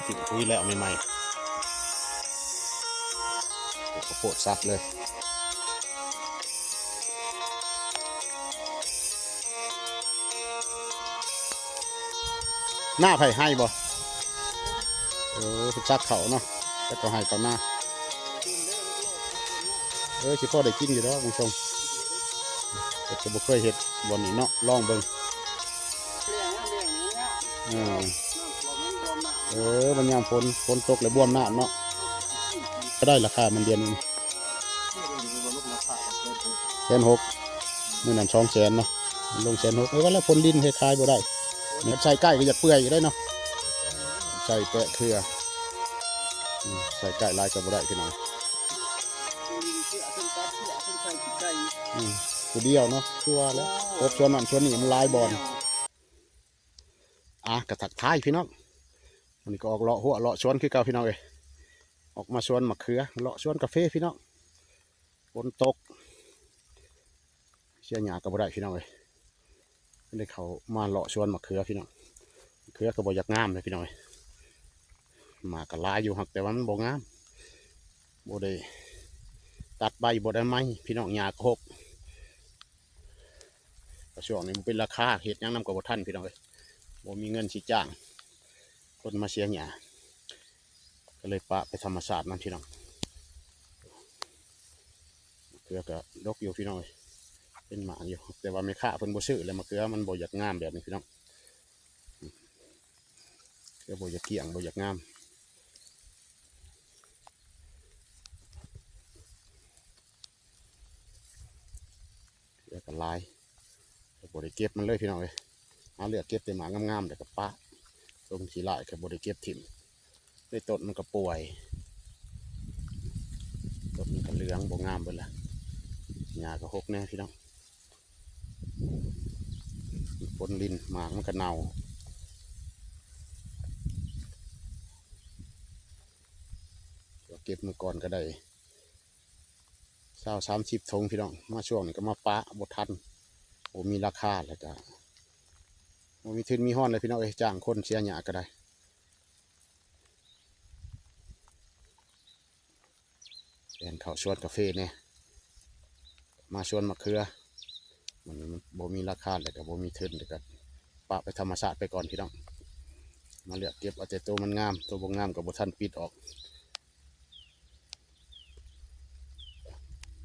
ຖິ້ມປຸ໋ຍແລ້ວໃໝ່ໆ ໂອ້ ເຂົ້າໂພດສັບເລີຍ. ນາໃຜ ໄຮ່ບໍ່? ເອີ ເພິ່ນສັກເຂົ້າເນາະ ແລ້ວກໍໄຮ່ເຂົ້ານາ. ເອີ ຊິພໍໄດ້ກິນຢູ່ດອກ ບາງຊ່ວງ ເຮັດກໍບໍ່ເຄີຍເຮັດບ່ອນນີ້ເນາະ ລອງເບິ່ງ. ເອີ ເອີ ມັນຍາມຝົນ ຝົນຕົກແລ້ວບວມນ້ຳເນາະ. ກໍໄດ້ລາຄາມັນດຽວນີ້ ແສນຫົກ ມື້ນັ້ນສອງແສນເນາະ ລົງແສນຫົກ. ເອີ ວ່າແລ້ວຝົນດິນເຮັດຂາຍບໍ່ໄດ້ ໃສ່ໃກ້ກໍຢາກເປື່ອຍຢູ່ໄດ໋ເນາະ ໃສ່ແປະເຄືອ. ອືມ ໃສ່ໃກ້ຫຼາຍກໍບໍ່ໄດ້ພີ່ນ້ອງ. ອືມ ຜູ້ດຽວເນາະ ຄືວ່າແຫຼະ ກົບສວນນັ້ນສວນນີ້ມັນຫຼາຍບ່ອນ. ອ່າ ກໍທັກທາຍພີ່ນ້ອງ ມື້ນີ້ກໍອອກເລາະຮົ້ວເລາະສວນຄືເກົ່າພີ່ນ້ອງເອີຍ. ອອກມາສວນໝາກເຂືອ ເລາະສວນກາເຟພີ່ນ້ອງ. ຝົນຕົກ ເສຍຫຍ້າກໍບໍ່ໄດ້ພີ່ນ້ອງເອີຍ ໄດ້ເຂົ້າມາເລາະສວນໝາກເຂືອພີ່ນ້ອງ. ເຂືອກໍບໍ່ຢາກງາມເລີຍພີ່ນ້ອງເອີຍ ໝາກກໍຫຼາຍຢູ່ ຫາກແຕ່ວ່າມັນບໍ່ງາມ ບໍ່ໄດ້ຕັດໃບ ບໍ່ໄດ້ໄມ້ພີ່ນ້ອງ ຫຍ້າກໍຮົກ. ກໍຊ່ວງນີ້ມັນເປັນລາຄາ ເຮັດຫຍັງນຳກໍບໍ່ທັນພີ່ນ້ອງເອີຍ ບໍ່ມີເງິນຊິຈ້າງຄົນມາເສຍຫຍ້າ ກໍເລີຍປະໄປທຳມະຊາດນຳພີ່ນ້ອງ. ເຂືອກໍດົກຢູ່ພີ່ນ້ອງເອີຍ ເປັນໝາກຢູ່ ແຕ່ວ່າແມ່ຄ້າເພິ່ນບໍ່ຊື້ແລ້ວ ໝາກເຂືອມັນບໍ່ຢາກງາມແບບນີ້ພີ່ນ້ອງ. ເຂືອບໍ່ຢາກກ້ຽງ ບໍ່ຢາກງາມ ເຂືອກໍຫຼາຍ ກໍບໍ່ໄດ້ເກັບມັນເລີຍພີ່ນ້ອງເອີຍ. ຫາເລືອກເກັບແຕ່ໝາກງາມໆ ແລ້ວກໍປະ ຕົງຂີ້ຮ້າຍກໍບໍ່ໄດ້ເກັບຖິ້ມ ໃນຕົ້ນມັນກໍປ່ວຍ ຕົ້ນມັນກໍເຫຼືອງບໍ່ງາມເບິດລະ ຫຍ້າກໍຮົກແດ່ພີ່ນ້ອງ. ຝົນລິນ ໝາກມັນກໍເນົ່າ ເກັບມື້ກ່ອນກໍໄດ້ ຊາວສາມສິບຖົງພີ່ນ້ອງ ມາຊ່ວງນີ້ກໍມາປະບໍ່ທັນ ບໍ່ມີລາຄາ ແລ້ວກໍບໍ່ມີທຶນມີຮອນເລີຍພີ່ນ້ອງເອີຍ ຈ້າງຄົນເສຍຫຍ້າກໍໄດ້. ແລ່ນເຂົ້າສວນກາເຟແດ່ ມາສວນໝາກເຂືອ ມັນບໍ່ມີລາຄາ ແລ້ວກໍບໍ່ມີທຶນ ແລ້ວກໍປະໄປທຳມະຊາດໄປກ່ອນພີ່ນ້ອງ. ມາເລືອກເກັບເອົາແຕ່ໂຕມັນງາມ ໂຕບໍ່ງາມກໍບໍ່ທັນປິດອອກ.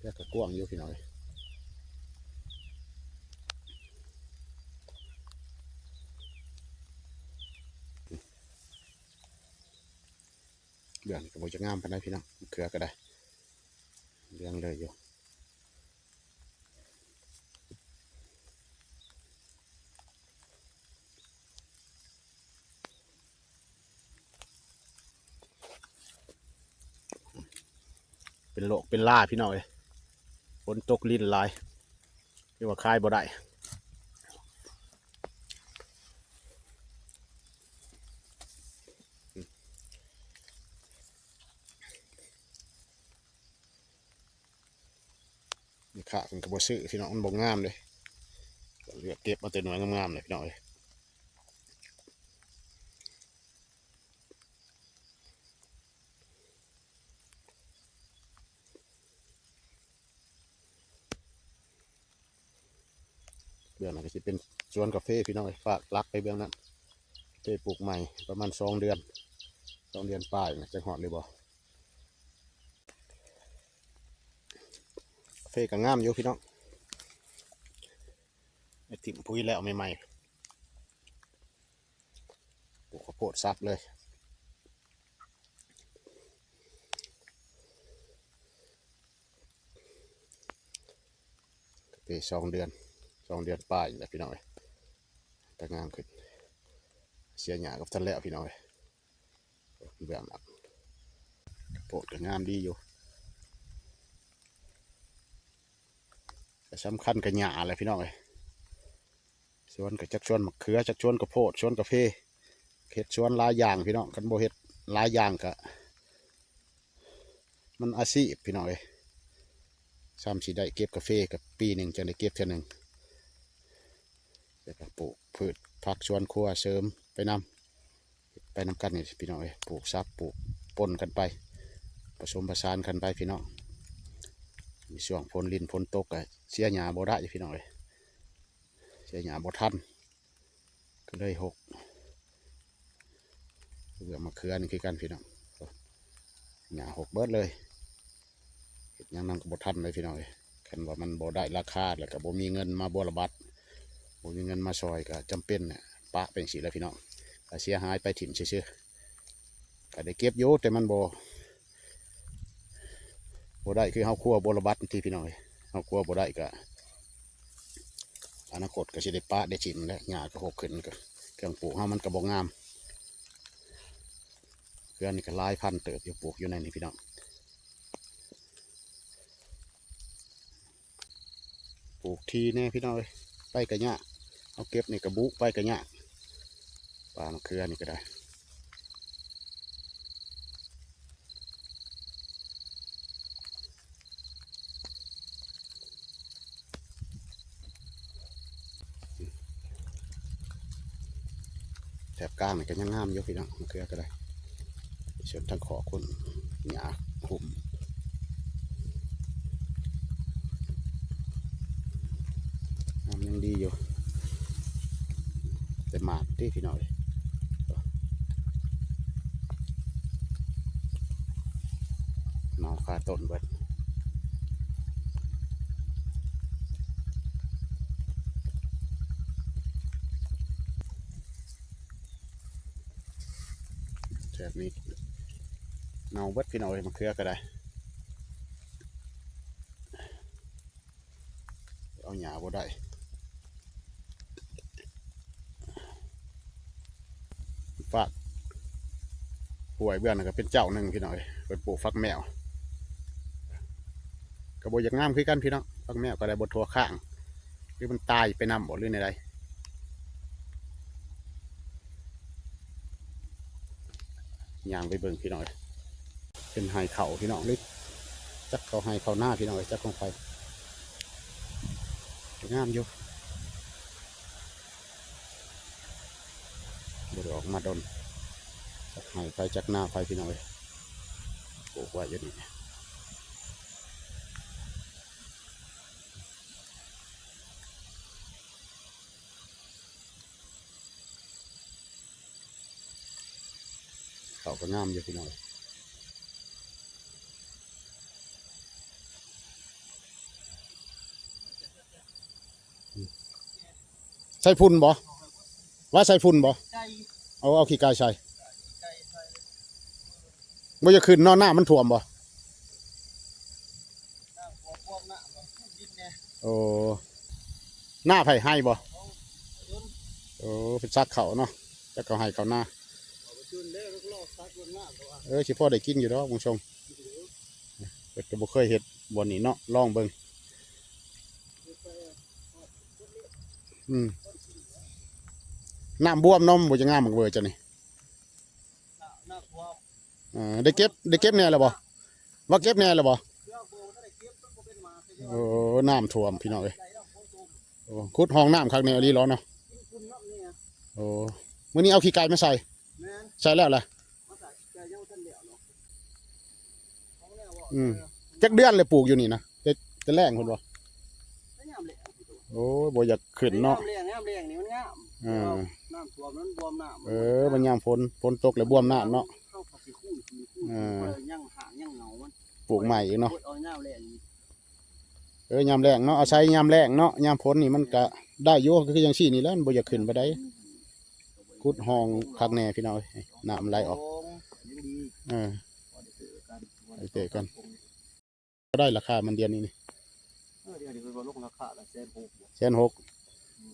ແລ້ວກໍກວ້າງຢູ່ພີ່ນ້ອງເອີຍ ເບື້ອງນີ້ກໍບໍ່ຈະງາມປານໃດພີ່ນ້ອງ ເຂືອກໍໄດ້ ເຫຼືອງເລີຍຢູ່. ເປັນໂລກເປັນລາພີ່ນ້ອງເອີຍ ຝົນຕົກລິນຫຼາຍ ຖືວ່າຂາຍບໍ່ໄດ້. ແມ່ຄ້າເພິ່ນກໍບໍ່ຊື້ພີ່ນ້ອງ ມັນບໍ່ງາມເດ້ ກໍເລືອກເກັບເອົາແຕ່ໜ່ວຍງາມໆເລີຍພີ່ນ້ອງເອີຍ. ເບື້ອງນັ້ນກໍຊິເປັນສວນກາເຟພີ່ນ້ອງເອີຍ ຝາກຫຼັກໄປເບື້ອງນັ້ນ ເຄີຍປູກໃໝ່ປະມານສອງເດືອນ ສອງເດືອນປາຍນະ ຈັກຮອດຫຼືບໍ່. ກາເຟກໍງາມຢູ່ພີ່ນ້ອງ ໄດ້ຖິ້ມປຸ໋ຍແລ້ວໃໝ່ໆ ປູກເຂົ້າໂພດສັບເລີຍ ກາເຟສອງເດືອນ ສອງເດືອນປາຍນີ້ແຫຼະພີ່ນ້ອງເອີຍ ກໍງາມຂຶ້ນ ເສຍຫຍ້າກໍບໍ່ທັນແລ້ວພີ່ນ້ອງເອີຍ. ເບື້ອງຫຼັງ ໂພດກໍງາມດີຢູ່ ແຕ່ສຳຄັນກໍຫຍ້າແຫຼະພີ່ນ້ອງເອີຍ ສວນກໍຈັກສວນໝາກເຂືອ ຈັກສວນກາໂພດ ສວນກາເຟ ເຮັດສວນຫຼາຍຢ່າງພີ່ນ້ອງ ຄັນບໍ່ເຮັດຫຼາຍຢ່າງກໍ ມັນອາຊີບພີ່ນ້ອງເອີຍ ສ່ຳຊິໄດ້ເກັບກາເຟ ກໍປີໜຶ່ງຈັ່ງໄດ້ເກັບເທື່ອໜຶ່ງ ແລ້ວກໍປູກພືດຜັກສວນຄົວເສີມໄປນຳ. ໄປນຳກັນນີ້ພີ່ນ້ອງເອີຍ ປູກສັບ ປູກປົນກັນໄປ ປະສົມປະສານກັນໄປພີ່ນ້ອງ. ໃນຊ່ວງຝົນລິນຝົນຕົກກໍເສຍຫຍ້າບໍ່ໄດ້ພີ່ນ້ອງເອີຍ ເສຍຫຍ້າບໍ່ທັນ ກໍເລີຍຫົກ. ເບື້ອງມະເຂືອນີ້ຄືກັນພີ່ນ້ອງ ຫຍ້າຫົກເບິດເລີຍ. ເຮັດຫຍັງນຳກໍບໍ່ທັນເລີຍພີ່ນ້ອງເອີຍ. ຄັນວ່າມັນບໍ່ໄດ້ລາຄາ ແລ້ວກໍບໍ່ມີເງິນມາບົວລະບັດ ບໍ່ມີເງິນມາຊ່ອຍ ກໍຈຳເປັນແຫຼະ ປະໄປຈັ່ງຊີ້ແຫຼະພີ່ນ້ອງ. ກໍເສຍຫາຍໄປຖິ້ມຊື່ໆ. ກໍໄດ້ເກັບຢູ່ ແຕ່ມັນບໍ່ ບໍ່ໄດ້ຄືເຮົາຄົວບົວລະບັດນີ້ຕິພີ່ນ້ອງເອີຍ. ເຮົາຄົວບໍ່ໄດ້ກໍ ອະນາຄົດກໍຊິໄດ້ປະໄດ້ຖິ້ມແຫຼະ. ຫຍ້າກໍຫົກຂຶ້ນ ກໍເຄື່ອງປູກເຮົາມັນກໍບໍ່ງາມ. ເຂືອນີ້ກໍຫຼາຍພັນເຕີບຢູ່ ປູກຢູ່ໃນນີ້ພີ່ນ້ອງ. ປູກຖີ່ແດ່ພີ່ນ້ອງເອີຍ ໄປກະຍາກ ເຮົາເກັບນີ້ກະບຸໄປກະຍາກ. ປ່າມະເຂືອນີ້ກໍໄດ້ ແຖບກາງນີ້ກໍຍັງງາມຢູ່ພີ່ນ້ອງ ມະເຂືອກໍໄດ້. ສ່ວນທາງຂອບພຸ້ນຫຍ້າຫຸ້ມ ງາມຍັງດີຢູ່ ແຕ່ໝາກຕິພີ່ນ້ອງເອີຍ ເໝົາຄາຕົ້ນເບິດ. ແຖບນີ້ເນົ່າເບິດພີ່ນ້ອງເອີຍ ມະເຂືອກໍໄດ້ ເອົາຫຍ້າບໍ່ໄດ້. ຟາກຫ້ວຍເບື້ອງນັ້ນກໍເປັນເຈົ້າໜຶ່ງພີ່ນ້ອງເອີຍ ເພິ່ນປູກຝັກແມວ ກໍບໍ່ຢາກງາມຄືກັນພີ່ນ້ອງ. ຝັກແມວກໍໄດ້ບໍ່ທົ່ວຂ້າງ ຫຼືມັນຕາຍໄປນຳບໍ່ ຫຼືແນວໃດ ຍ່າງໄປເບິ່ງພີ່ນ້ອງເອີຍ. ເປັນໄຮ່ເຂົ້າພີ່ນ້ອງ ຫຼືຈັກເຂົ້າໄຮ່ເຂົ້ານາພີ່ນ້ອງເອີຍ ຈັກຂອງໃຜ ງາມຢູ່. ບໍ່ໄດ້ອອກມາດົນ ຈັກໄຮ່ໃຜຈັກນາໃຜພີ່ນ້ອງເອີຍ ປູກໄວ້ຢູ່ນີ້. ເຂົ້າກໍງາມຢູ່ພີ່ນ້ອງ ໃສ່ຝຸ່ນບໍ່? ວ່າໃສ່ຝຸ່ນບໍ່? ໃສ່ ເອົາ ເອົາຂີ້ໄກ່ໃສ່ ຂີ້ໄກ່ໃສ່ ບໍ່ຢາກຂຶ້ນເນາະ ນ້ຳມັນຖ້ວມບໍ່? ນ້ຳຖ້ວມ ນ້ຳມັນຂຶ້ນດິນແດ່ ໂອ້ ນາໃຜ ໄຮ່ບໍ່? ເອີ ເພິ່ນສັກເຂົ້າເນາະ ຈັກເຂົ້າໄຮ່ເຂົ້ານາ ເອີ ຊິພໍໄດ້ກິນຢູ່ດອກ ບຸນຊົງ ເພິ່ນກໍບໍ່ເຄີຍເຮັດບ່ອນນີ້ເນາະ ລອງເບິ່ງ. ອືມ ນ້ຳບວມເນາະ ບໍ່ຈະງາມໝາກເບີເຈົ້ານີ້ ນ້ຳຖ້ວມ ເອີ ໄດ້ເກັບ ໄດ້ເກັບແດ່ແລ້ວບໍ່? ວ່າເກັບແດ່ແລ້ວບໍ່? ໂອ້ ນ້ຳຖ້ວມພີ່ນ້ອງເອີຍ ໂອ້ ຂຸດຮ່ອງນ້ຳຄັກແນ່ອີ່ຫຼີເນາະ ໂອ້ ມື້ນີ້ເອົາຂີ້ໄກ່ມາໃສ່ ແມ່ນ ໃສ່ແລ້ວລະ ອືມ ຈັກເດືອນແລ້ວປູກຢູ່ນີ້ນະ ແຕ່ ແຕ່ແລ້ງພຸ້ນບໍ່? ໂອ້ຍ ບໍ່ຢາກຂຶ້ນເນາະ ຍາມແລ້ງ ຍາມແລ້ງນີ້ມັນງາມ ເອີ ນ້ຳຖ້ວມມັນບວມນ້ຳ ເອີ ມັນຍາມຝົນ ຝົນຕົກແລ້ວບວມນ້ຳເນາະ ເຮົາກໍຊິຂູດ ຂູດ ເອີ ຍັງຮາກຍັງເຫງົາມັນ ປູກໃໝ່ອີກເນາະ ເອົາຍາມແລ້ງນີ້ ເອີ ຍາມແລ້ງເນາະ ອາໄສຍາມແລ້ງເນາະ ຍາມຝົນນີ້ມັນກະໄດ້ຢູ່ ຄືຈັ່ງຊີ້ນີ້ແຫຼະ ມັນບໍ່ຢາກຂຶ້ນປານໃດ ຂຸດຮ່ອງຄັກແນ່ພີ່ນ້ອງເອີຍ ນ້ຳໄຫຼອອກ ເອີ ໄປເຕະກັນ ບໍ່ໄດ້ລາຄາມັນດຽວນີ້ນີ້ ເອີ ດຽວນີ້ເພິ່ນວ່າລົງລາຄາລະແສນຫົກ ແສນຫົກ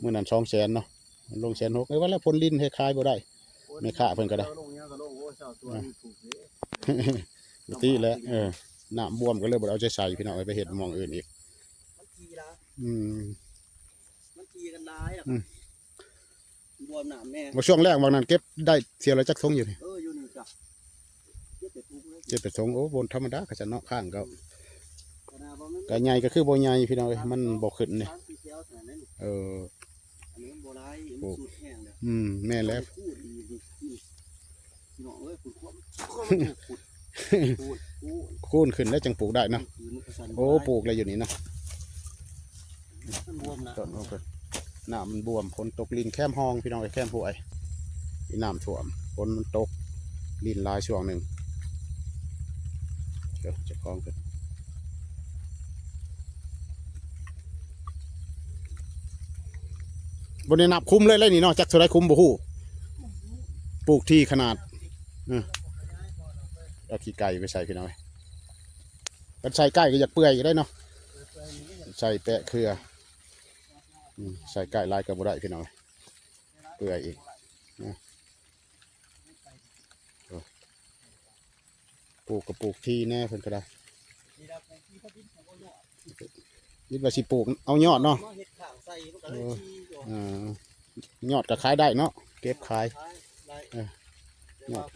ມື້ນັ້ນສອງແສນເນາະ ມັນລົງແສນຫົກ ເອີ ວ່າແລ້ວຝົນລິນເຮັດຂາຍບໍ່ໄດ້ ແມ່ຄ້າເພິ່ນກໍໄດ້ ລົງຫຍັງກໍລົງ ໂອ້ຍ ຊາວສວນ ເອີ ຖືກເດ້ ປົກກະຕິແຫຼະ ເອີ ນ້ຳບວມກໍເລີຍບໍ່ໄດ້ເອົາໃຈໃສ່ພີ່ນ້ອງເອີຍ ໄປເຮັດໝ່ອງອື່ນອີກ ມັນຂີ້ລະ ອືມ ມັນຂີ້ກັນຫຼາຍລະ ອືມ ບວມນ້ຳແນ່ ວ່າຊ່ວງແລກວ່ານັ້ນເກັບໄດ້ເທື່ອລະຈັກຖົງຢູ່ນີ້ ເອີ ຢູ່ນີ້ກະ ເຈັດແປດຖົງເລີຍ ເຈັດແປດຖົງ ໂອ້ ບໍ່ທຳມະດາ ຄັນຊັ້ນເນາະ ຄ້າງກໍ ຂະໜາດວ່າມັນ ກະໃຫຍ່ກໍຄືບໍ່ໃຫຍ່ພີ່ນ້ອງເອີຍ ມັນບໍ່ຂຶ້ນເດ້ ສາມສີ່ແຖວເທົ່ານັ້ນ ເອີ ອັນນີ້ມັນບໍ່ຫຼາຍ ມັນສຸດແຮງແລ້ວ ອືມ ແມ່ນແລ້ວ ຂູດອີກນີ້ ນີ້ ຂ ຄູນ ຄູນ ຄູນ ຄູນຂຶ້ນແລ້ວຈັ່ງປູກໄດ້ເນາະ. ໂອ້ ປູກແລ້ວຢູ່ນີ້ເນາະ. ມັນບວມນະ ຕົ້ນຂອງເພິ່ນ ນ້ຳມັນບວມ ຝົນຕົກລິນແຄມຮ່ອງ ພີ່ນ້ອງເອີຍ ແຄມຫ້ວຍ ມີນ້ຳຖ້ວມ ຝົນມັນຕົກ ລິນຫຼາຍຊ່ວງໜຶ່ງ. ເອີ ເຈົ້າຂອງເພິ່ນ ບໍ່ໄດ້ນັບຄຸມເລີຍ ແລ້ວນີ້ເນາະ ຈັກເທົ່າໃດຄຸມບໍ່ຮູ້ ປູກຖີ່ຂະໜາດ. ເອີ ເອົາຂີ້ໄກ່ໄປໃສ່ ພີ່ນ້ອງເອີຍ. ຄັນໃສ່ໄກ່ກໍຢາກເປື່ອຍຢູ່ເດ້ເນາະ ໃສ່ແປະເຄືອ. ອືມ ໃສ່ໄກ່ຫຼາຍກໍບໍ່ໄດ້ ພີ່ນ້ອງເອີຍ ເປື່ອຍອີກນະ. ເອີ ປູກກໍປູກຖີ່ແດ່ເພິ່ນກໍໄດ້ ຄິດວ່າຊິປູກເອົາຍອດເນາະ. ເອີ ຍອດກໍຂາຍໄດ້ເນາະ ເກັບຂາຍ. ເອີ ຍອດ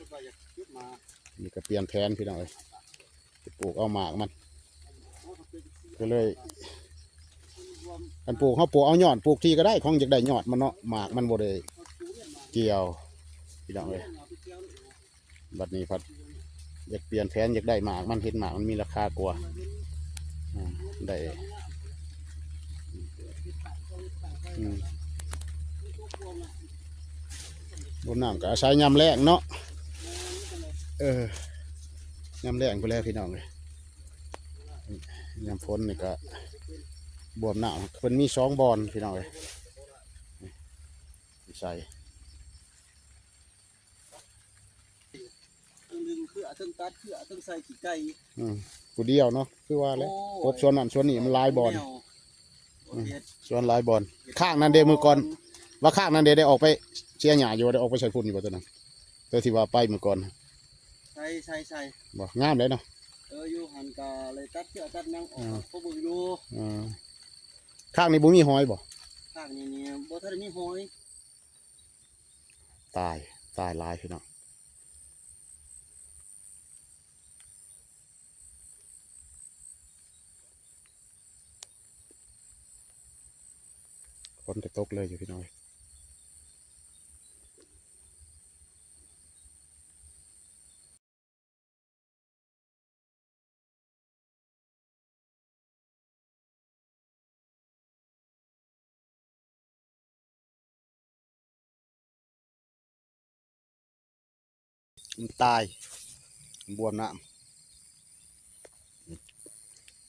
ນີ້ກໍປ່ຽນແຜນ ພີ່ນ້ອງເອີຍ ໄປປູກເອົາໝາກມັນ ກໍເລີຍ ຄັນປູກ ເຮົາປູກເອົາຍອດ ປູກຖີ່ກໍໄດ້ ຂອງຢາກໄດ້ຍອດມັນເນາະ ໝາກມັນບໍ່ໄດ້ກ່ຽວ ພີ່ນ້ອງເອີຍ. ບັດນີ້ພັດຢາກປ່ຽນແຜນ ຢາກໄດ້ໝາກມັນ ເຫັນໝາກມັນມີລາຄາກວ່າ ອ່າ ໄດ້ ອືມ ລົດນ້ຳກໍອາໄສຍາມແລ້ງເນາະ. ເອີ ຍາມແລ້ງພຸ້ນແຫຼະ ພີ່ນ້ອງເອີຍ ຍາມຝົນນີ້ກໍບວມນ້ຳ ເພິ່ນມີສອງບ່ອນ ພີ່ນ້ອງເອີຍ ໃສ່ ເທິງດຶງເຄືອ ເທິງຕັດເຄືອ ເທິງໃສ່ຂີ້ໄກ່ ອືມ ຜູ້ດຽວເນາະ ຄືວ່າແຫຼະ. ໂອ້ຍ ກົບສ່ວນນັ້ນສ່ວນນີ້ມັນຫຼາຍບ່ອນ ແນວ ອືມ ເຮັດ ສ່ວນຫຼາຍບ່ອນ. ຂ້າງນັ້ນເດ້ ມື້ກ່ອນ ວ່າຂ້າງນັ້ນເດ້ ໄດ້ອອກໄປເສຍຫຍ້າຢູ່ບໍ່? ໄດ້ອອກໄປໃສ່ຝຸ່ນຢູ່ບໍ່ ຕົວນັ້ນ ຕົວທີ່ວ່າໄປມື້ກ່ອນ? ໃສ່ ໃສ່ ໃສ່ ບໍ່ ງາມເດ້ເນາະ. ເອີ ຢູ່ຫັ້ນກະເລີຍຕັດເຊືອກຕັດຫຍັງອອກ ເອີ ກໍເບິ່ງຢູ່. ເອີ ຂ້າງນີ້ບໍ່ມີຫອຍບໍ່? ຂ້າງນີ້ນີ້ບໍ່ທັນໄດ້ມີຫອຍ. ຕາຍ ຕາຍຫຼາຍ ພີ່ນ້ອງ. ຝົນກໍຕົກເລີຍຢູ່ ພີ່ນ້ອງເອີຍ. ມັນຕາຍ ມັນບວມນ້ຳ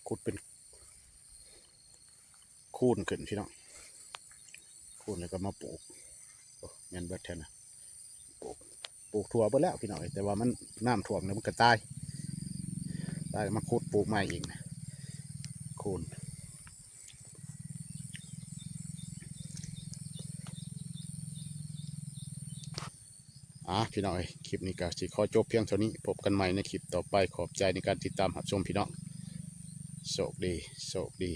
ຂຸດເປັນຄູນຂຶ້ນ ພີ່ນ້ອງ ຄູນແລ້ວກໍມາປູກ. ໂອ້ ແມ່ນເບິດແທ້ນະ ປູກ ປູກທົ່ວເບິດແລ້ວ ພີ່ນ້ອງເອີຍ ແຕ່ວ່າມັນ ນ້ຳຖ້ວມແລ້ວມັນກໍຕາຍ ຕາຍ ມາຂຸດປູກໃໝ່ອີກ ຄູນ. ອ່າ ພີ່ນ້ອງເອີຍ ຄລິບນີ້ກໍຊິຂໍຈົບພຽງເທົ່ານີ້ ພົບກັນໃໝ່ໃນຄລິບຕໍ່ໄປ. ຂອບໃຈໃນການຕິດຕາມຮັບຊົມ ພີ່ນ້ອງ. ໂຊກດີ ໂຊກດີ.